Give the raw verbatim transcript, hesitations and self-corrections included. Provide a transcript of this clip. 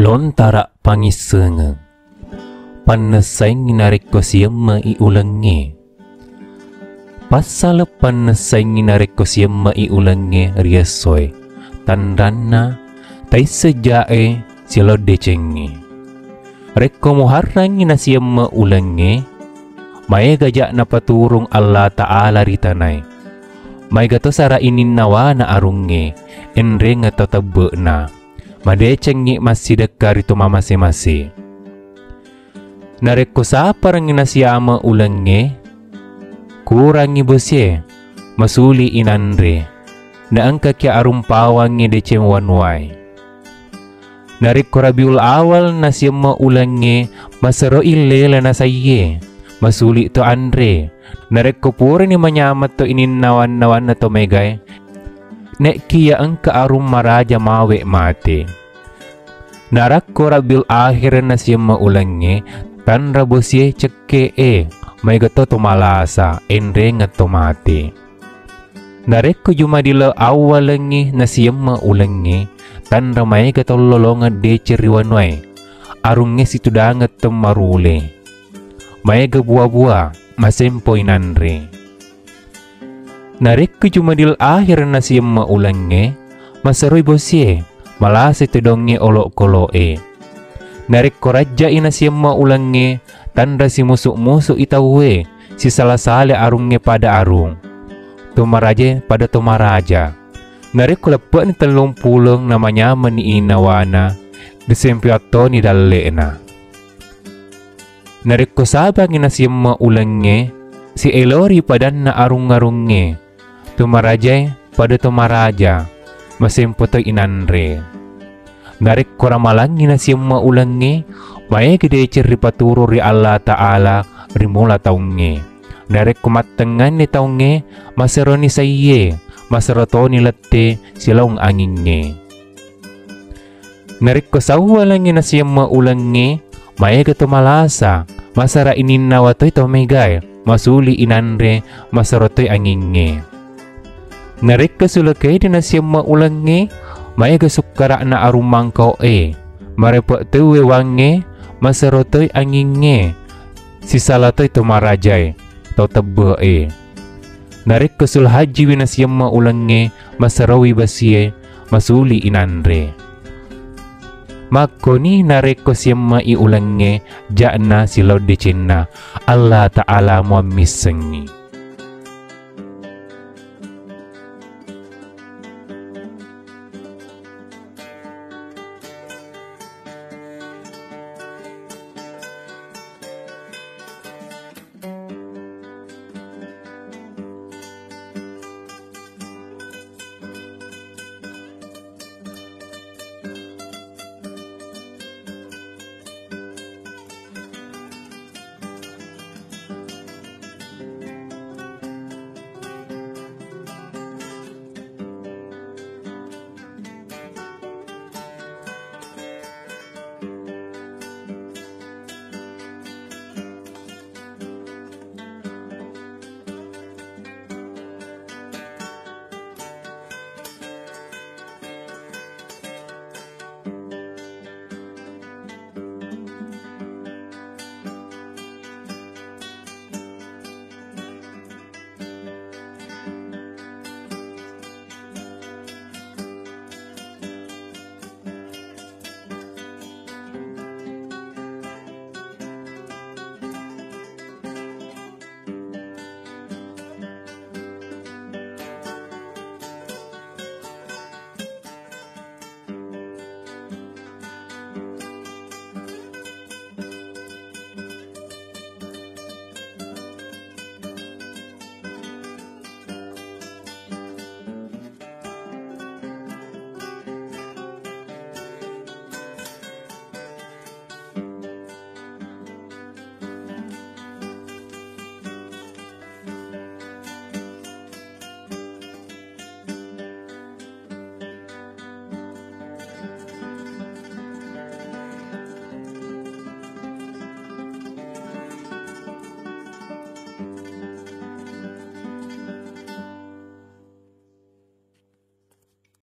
Lontara pangissengeng. Pannessaingngi narekko siemme'i ulengnge. Passaleng pannessaingngi narekko siemme'i ulengnge ri essoe, tanranna taisseng ja'e silaong decengnge. Rekko muharrangngi nasiemme ulengnge, maega ja napaturung Allah Ta'ala ri tanae. Maega to sara ininnawana arungnge, enrengeng tau tebbe'na. Madecengngi massidekka ri to mamase-mase. Narekko saparengngi nasiame ulengnge, kurangngi bosie, masuli inanre, naengkaki arung pawangnge deceng wanuwae. Narekko Rabiul Awal nasiemme ulengnge, maseroi lela nasaiye, masuli to anre. Narekko purani manyameng to ininnawan-nawanna to maegae, ne'ki ya engka arung maraja mawe mate. Narekko Rabiul Akhir nasiemme ulengnge, tanra bosie cekke'e, maega to to malasa, enrengeng to mate. Narekko Jumadil Awwalengngi nasiemme ulengnge, tanra maega to lolongeng deceng ri wanuwae, arungnge situdangeng temmarule. Maega bua-bua, masempo inanre. Narekko Jumadil Akhir nasiemme ulengnge, maseroi bosie, malasai tedongnge olokolo'e. Narekko Rajja'i nasiemme ulengnge, tanra simusu-musu'i tauwe, sisala-sala arungnge pada arung. Tomarajae pada tomaraja. Narekko leppe'ni tellung puleng namanyamenni inawana, disempeang toni dalle'na. Narekko sabangngi nasiemme ulengnge, sielori padanna arung-arungnge, tomarajae pada tomaraja, masempo toi inanre. Narekko ramalangngi nasiemme ulengnge, maega deceng ripaturu ri Allah Ta'ala ri mula taungnge. Narekko mattengnganni taungnge, maseroni saiye, masero toni lette silaong angingnge. Narekko Sawwalengngi nasiemme ulengnge, maega to malasa, masara ininnawa toi to maegae, masuli inanre, masero toi angingnge. Narekko Sulkaidi nasiemme ulengnge, maega sukkara'na arung mangkao'e, marepe' toi wewangnge, masero toi angingnge, sisala toi tomarajae, tau tebbe'e. Narekko Sulhajjiwi nasiemme ulengnge, maserowi basie, masuli inanre. Makkoni narekko siemme'i ulengnge, ja'na silaong decenna, Allah Ta'ala muammissengngi.